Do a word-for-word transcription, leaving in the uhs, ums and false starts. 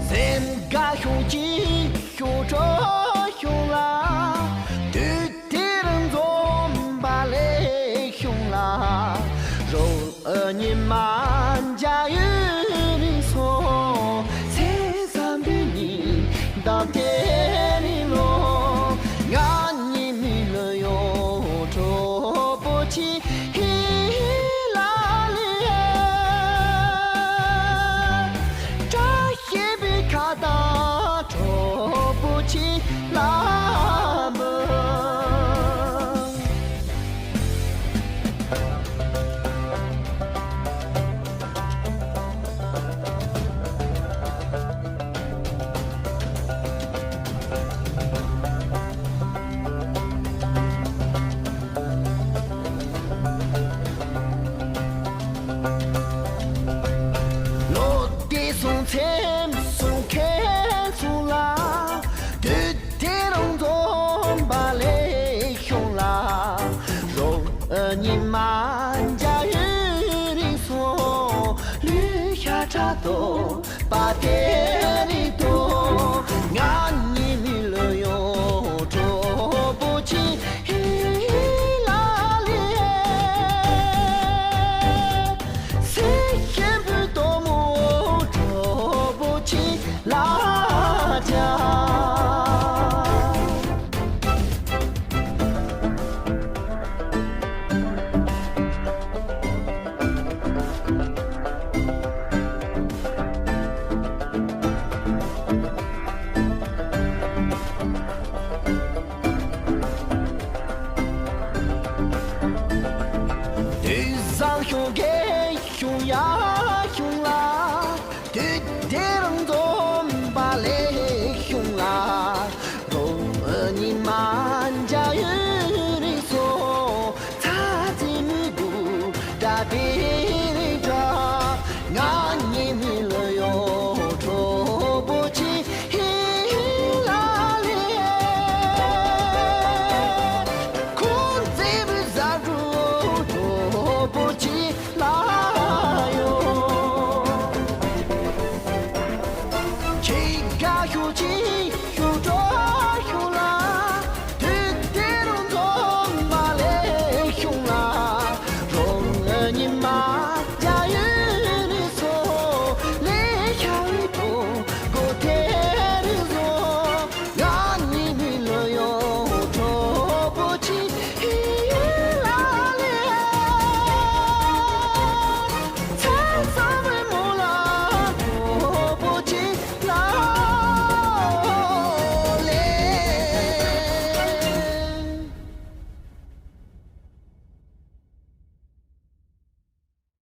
སེམས་དགའ་ཤོག་ཅིག་ཤོག་ཁྲོ་ཤོག་ལ། དུས་དེར་འཛོམས་པ་ལེགས་བྱུང་ལ། རོགས་ཉི་མ་འཇའ་ཡོད་རིང་སོང་། ཚེ་བསམ་པའི་ཉིན་དང་དེ་རིང་ལོ། ང་གཉིས་མི་ལོ་ཡོང་གྲོགས་པོ་ཆེ་ཧི་ལ་ལི། བཀྲ་ཤིས་པའི་ཁ་དང་གྲོགས་པོ་ཆེ་ལ་འབུལ། ལོ་དེ་སོང་མཚན་སོང་ཁེལ་སོང་ལ། དུས་དེ་རང་འཛོམས་པ་ལེགས་བྱུང་ལ། རོགས་ཉི་མ་འཇའ་ཡོད་རིང་སོང་། ལུས་ཤ་ཁྲག་ཐོགས་པ་དེ་རིང་ཐོག་ང་གཉིས་མི་ལོ་ཡོང་གྲོགས་པོ་ཆེ་ཧི་ལ་ལི། སེམས་ཤིང་བུ་དོ་མོ་གྲོགས་པོ་ཆེ་ལ་བྱ། དུས་བཟང་ཤོང་གེ་ཤོང་ཡ་ཤོང་ལ། དུས་དེ་རང་འཛོམས་པ་ལེགས་བྱུང་ལ། རོགས་ཉི་མ་འཇའ་ཡོད་རིང་སོང་། ཚ་ཚི་མི་དགུ་འདྲ་དེ་རིང་འདྲ། ང་གཉིས་མི་ལོ་ཡོང་གྲོགས་པོ་ཆེ་ཧི་ལ་ལི། ཁོང་ཚེ་མི་ཟ་འགྲོ་གྲོགས་པོ་ཆེ་ལ་ཡོང་། ཁྱེད་དགའ་ཤོག་ཅིག་